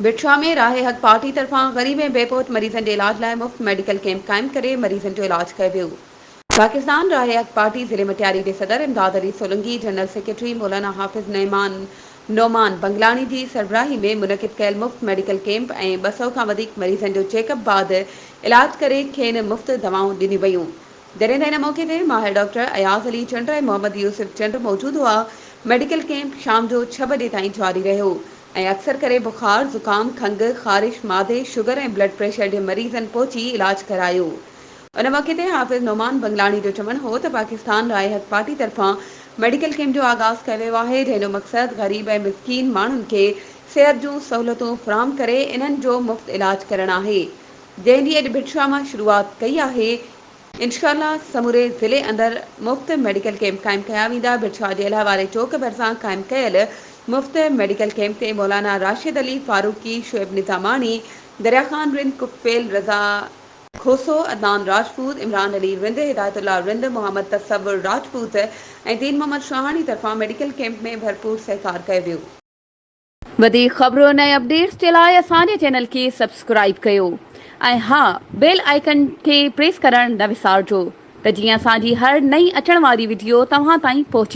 ڀٽشاهه ۾ راهي حق پارٽي طرفان غريب ۽ بي پهچ مريضن جي علاج لاء مفت ميڊيڪل ڪئمپ قائم ڪري مريضن جو علاج ڪيو ويو. پاڪستان راهي حق پارٽي ضلعي مٽياري جي صدر امداد علي سولنگي، جنرل سيڪريٽري مولانا حافظ نعمان نعمان بنگلاڻي جي سربراهي ۾ منعقد ڪيل مفت ميڊيڪل ڪئمپ ۽ 200 کان وڌيڪ مريضن جو چيڪ اپ بعد علاج ڪري کين مفت دوائون ڏنيون ويون. جڏهن ته ان موقعي تي ماهر ڊاڪٽر اياز علي چنڊ ۽ محمد يوسف چنڊ موجود هئا. ميڊيڪل ڪئمپ شام جو ڇهه بجي تائين جاري رهيو ۽ اڪثر ڪري بخار، زڪام، کنگهه، خارش، معدي، شگر ۽ بلڊ پريشر جي مريضن پهچي علاج ڪرايو. ان موقعي تي حافظ نعمان بنگلاڻي جو چوڻ هو ته پاڪستان راء حق پارٽي طرفان ميڊيڪل ڪئمپ جو آغاز ڪيو ويو آهي جنهن جو مقصد غريب ۽ مسڪين ماڻهن کي صحت جون سهولتون فراهم ڪري انهن جو مفت علاج ڪرڻ آهي. جنهن جي اڄ ڀٽ شاهه مان شروعات ڪئي آهي، انشاء الله سموري ضلعي اندر مفت ميڊيڪل ڪئمپ قائم ڪيا ويندا، ڀٽ شاهه جي الهه واري چوڪ ڀرسان قائم ڪيل مفت ميڊيڪل ڪئمپ تي مولانا راشد علي فاروقي، شعيب نظاماڻي، دريا خان رند، ڪفيل رضا کوسو، عدنان راجپوت، عمران علي رند، هدايت الله رند، محمد تصور راجپوت ۽ دين محمد شاهاڻي طرفان ميڊيڪل ڪئمپ ۾ ڀرپور سهڪار ڪيو ويو. وڌيڪ خبرن ۽ اپڊيٽس جي لاء اسان جي چينل کي سبسڪرائيب ڪيو ۽ ها بيل آئيڪن کي پريس ڪرڻ نه وسارجو ته جيئن اسان جي هر نئين اچڻ واري وڊيو توهان تائين پهچي.